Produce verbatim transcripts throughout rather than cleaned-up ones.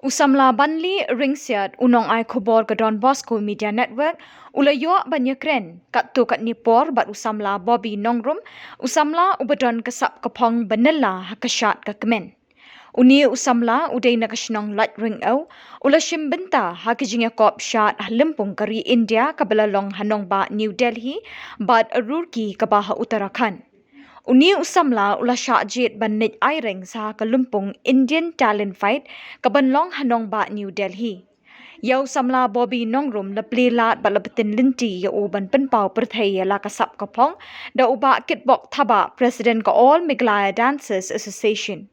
U samla Banli Ringsiat, u nongai khubor ka Don Bosco Media Network, u la ïoh ban ïakren katto katne por bad u samla Bobby Nongrum, u samla uba don ka sap ka phong ba nylla ha ka shad ka kmen. Une u samla u dei na ka shnong Laitringew, u la shim bynta ha ka jingïakop shad ha lympung ka ri India kaba la long ha nongbah New Delhi bad Roorkee kaba ha Uttarakhand. Une u samla u la shah jied ban leit aireng sha ka lympung Indian Talent Fight kaban long ha nongbah New Delhi. Ïa u samla Bobby Nongrum la plie lad bad la btin lynti ïa u ban pynpaw pyrthei ïa la ka sap ka phong da u Bah Kitbok Thabah, President ka All Meghalaya Dancers Association.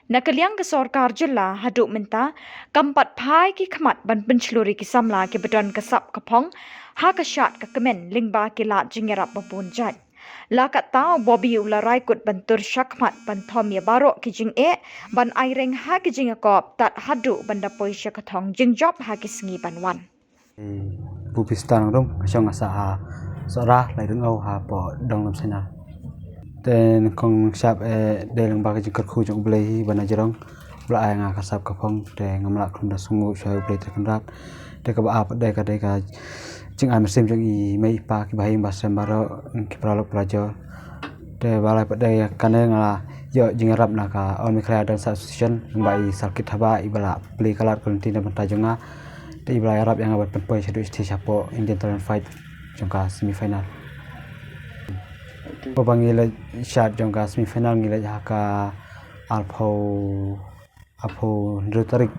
Na ka liang ka sorkar jylla haduh mynta kam pat phai ki khmat ban pynshlur ïa ki samla kiba don ka sap ka phong ha ka shad ka kmen lyngba ki lad jingïarap ba bun jait. La katta u Bobby u la rai kut ban tur shakhmat ban thom ïa baroh ki jingeh ban aireng ha ki jingïakop tad haduh ban da poi sha ka thong jingjop ha ki sngi ban wan. Bupi Star Nongrum, ka shong nga sah ha Sohra, Laitringew, hapoh Dong Lamsena. Te nyngkong nyngshap eh dei lyngba ka jingkyrkhu jong U Blei hi ba na jrong U la ai nga ka sap ka phong, te ngam lah khlem da sngewnguh shuwa ïa U Blei Trai Kynrad. Te kaba ar pat dei ka dei ka jingai mynsiem jong i mei i pa, kiba ha ïing ba sem baroh, ki paralok parajor. Te ba lai pat dei kane nga la ïoh jingïarap na ka All Meghalaya Dance Association lyngba i Sarkit Thabah iba la plie ka lad ka lynti na bynta jong nga. Te iba la ïarap ïa nga ban pynpoi shaduh stage hapoh Indian Talent Fight jong ka semi final. Haba ngi leit shad jong ka semi final ngi leit ha ka arphew, arphew hynriew tarik,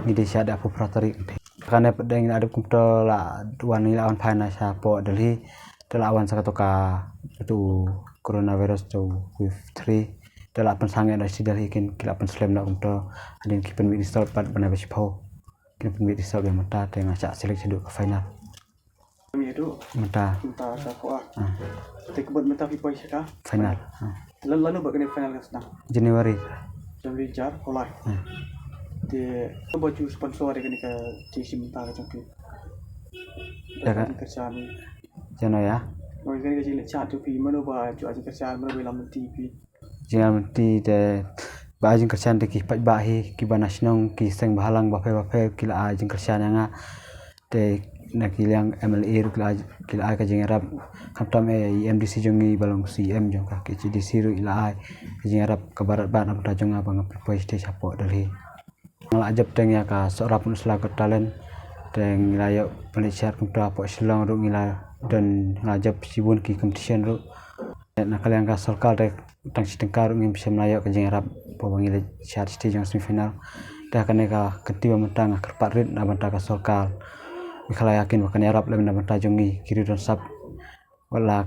ngi dei shad arphew phra tarik. Kane pat dei ngi la dep kumto la wan, ngi la wan phai na shapoh Delhi. Te la wan sa kato ka, kato coronavirus, to wave three. Te la pynsangeh na shi Delhi kin, ki la pynslem na kumto. Hadien ki pynmih result pat ban ai ba shiphew. Kin pynmih result ïa mynta te nga shah select shaduh ka final. Mynta. Mynta ka phew ar. Ah. Te ka bad mynta phi poi sha ka final. Ah. Lano, lano ba kane final ka sdang? January. January jar, July. Ah. Te ka ba ju sponsor ïa kane ka jersey mynta ka jong phi? Ïa ka. Ka jingkyrshan. Jano ïa? Oi, kane ka jingkyrshan jong phi, mano ba ju ai jingkyrshan, mano ba lam lynti phi? Jingkyrshan te ba ai jingkyrshan te ki paidbah hi, kiba na shnong, ki seng bhalang bapher bapher ki la ai jingkyrshan ïa nga. Te na ki liang M L A ruh ki la ai, ki la ai ka jingïarap. Khamtam eh i M D C jong ngi ba long C M jong ka K H A D C ruh i la ai ka jingïarap kaba radbah na bynta jong nga ba nga pynpoi stage hapoh Delhi. Nga la jop teng ïa ka Sohra Pynslap Got Talent. Te ngi la ïoh pynleit shad kumta hapoh Shillong ruh ngi la don, nga la jop shibun ki competition ruh. Na ka liang ka sorkar te tang shi tyngka ruh ngim shym la ïoh ka jingïarap hapoh ba ngi leit shad stage jong semi final. Te ha kane ka kynti ba mynta nga kyrpad rit na bynta ka sorkar Meghalaya kin ba kan ïarap lem na bynta jong ngi ki riew don sap. Wat la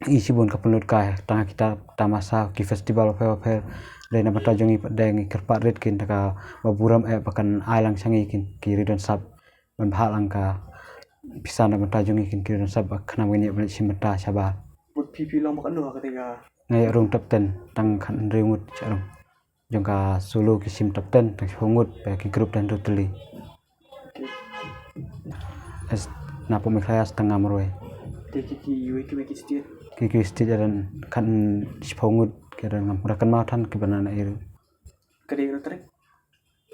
i shibun ka pynlut kai tang ha ki ta-, tamasa, ki festival bapher bapher. Dei na bynta jong ngi pat dei ngi kyrpad rit kin da kaba burom eh ba kan ai lang sha ngi kin ki riew don sap. Ban bha lang ka pisa na bynta jong ngi kin ki riew don sap ba khnang ba ngin ïoh ban leit shim bynta shabar. Mut phi phi long ba katno ha kata ka? Nga ïoh rung top ten tang khathynriew ngut sha rung. Jong ka solo ki shim top ten tang shiphew ngut, ba ki group tang hynriew tylli. Okay. As na pok Meghalaya sa tang nga marwei. Te ki ki wei ki wei ki state? Ki ki state ïa don khat shiphew ngut, ki don ngam da kynmaw than kiba na na iru. Ka dei hynriew tarik?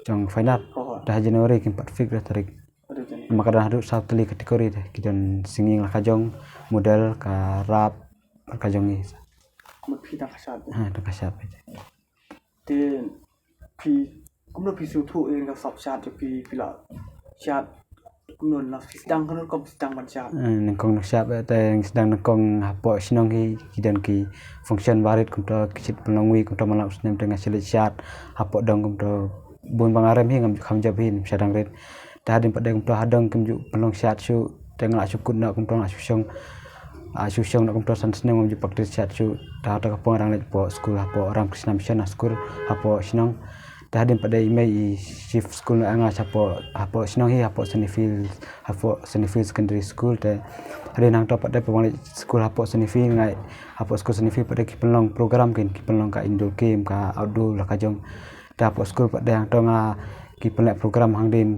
Jong final. Oh, oh. Dah January kin pat fix dah tarik. Aduh, January. Namar ka don haduh saw tylli category deh. Ki don singing la ka jong, model, ka rap, la ka jong ngi. Mut phi tang ka shad. Ha, tang ka shad. Te phi kumno phi sngewthuh ïa ka sap shad jong phi, phi la shad kumno, la phi sdang kumno, kum sdang ban shad? Eh, nyngkong na shad eh, te sdang nyngkong hapoh shnong hi ki don ki function barit kumto, ki shit pynlong wi kumto, man la u snem te nga shu leit shad hapoh dong kumto, bun ba nga rem hi ngam ju kham jop hi, ngam sdang rit. Te hadien pat dei kumto ha dong kim ju pynlong shad shuh, te nga la shu kut noh kumto, nga la shu shong. Ah, shu shong noh kumto san snem ngam ju practice shad shuh. Te hata ka por nga dang leit hapoh skul hapoh Ramakrishna Mission ha skul hapoh shnong. Te hadien pat dei i mei i shift skul noh ïa nga shapoh, hapoh shnong hi, hapoh Sunnyfield, hapoh Sunnyfield Secondary School. Te hadien hangto pat dei pynwan leit skul hapoh Sunnyfield, nga hapoh skul Sunnyfield pat dei ki pynlong program kin, ki pynlong ka indoor game, ka outdoor la ka jong. Te hapoh skul pat dei hangto nga ki pynleh program hangdien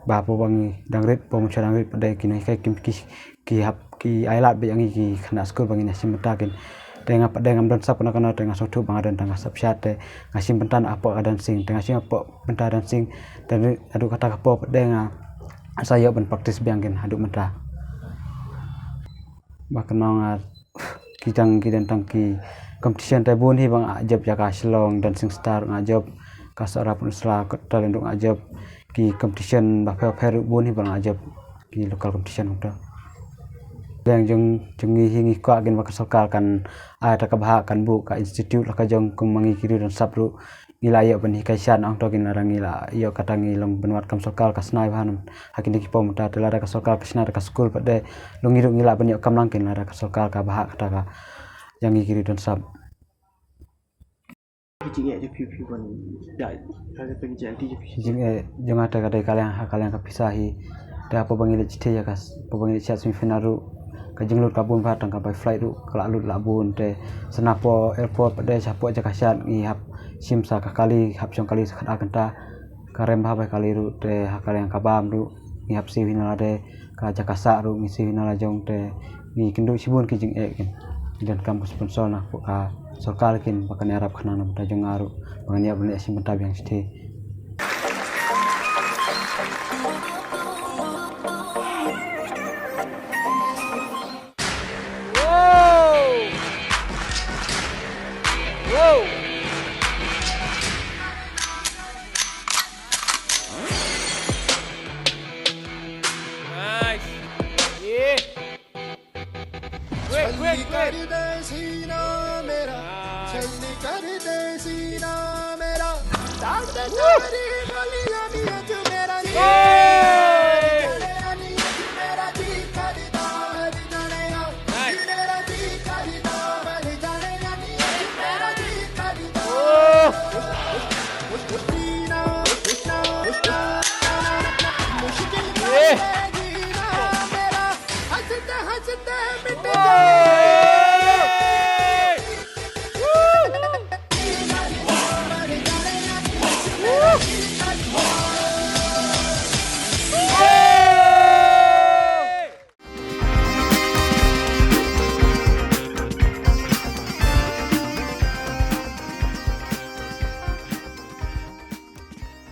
ba hapoh ba ngi dang rit, hapoh mynshuwa dang rit pat dei ki nonghikai kim ki, ki hap ki ai lad beit ïa ngi ki khynnah skul ba ngin ïa shim bynta kin. Te nga pat de ngam don sap kano kano, te nga sngewthuh ba nga don tang ka sap shat, te nga shim bynta na ka por ka dancing, te nga shim ka por bynta dancing, te haduh kata ka por pat de nga sa ïoh ban practice biang kin haduh mynta. Ba kano nga ki tang ki don tang ki competition te bun hi ba nga jop ïa ka Shillong Dancing Star, nga jop ka Sohra Peninsula Talent ruh, nga jop ki competition bapher bapher ruh bun hi ba nga jop ki local competition ruh. Leng jong jong ngi hi ngi kwah kin ba ka sorkar kan ai ta ka bhah, kan buh ka institute la ka jong kum ma ngi ki riew don sap ruh. Ngi la ïoh ban hikai shan ong to kin, lada ngi la ïoh kata ngi long ban wad kam sorkar ka snai bha nam ha kine ki por mynta, te lada ka sorkar ka shna da ka skul pat de long ngi ruh ngi lah ban ïoh kam lang kin, lada ka sorkar ka bhah kata ka ïa ngi ki riew don sap. Ki jingeh jong phi, phi ban da ka jingeh jong nga te ka dei ka liang ha ka liang ka pisa hi. Te hapoh ba ngi leit chithi ïa ka, hapoh ba ngi leit sha semi final ruh ka jinglut ka bun bha, tang ka by flight ruh ka la lut la bun, te sa na poh airport pat de sha poh jaka shat ngi hap shim sa ka kali, hap shong kali sa khatar kynta. Ka rem bha ba kali ruh, te ha ka liang ka bam ruh ngi hap siew hi na lade, ka jaka sah ruh ngi siew hi na la jong, te ngi kynduh shibun ki jingeh kin. Ngi donkam ka sponsor na ka sorkar kin ba kan ïarap khnang na bynta jong nga ruh ba ngan ïa ban leh shim bynta biang shithi. Nice. Yeah. Quick, quick, quick.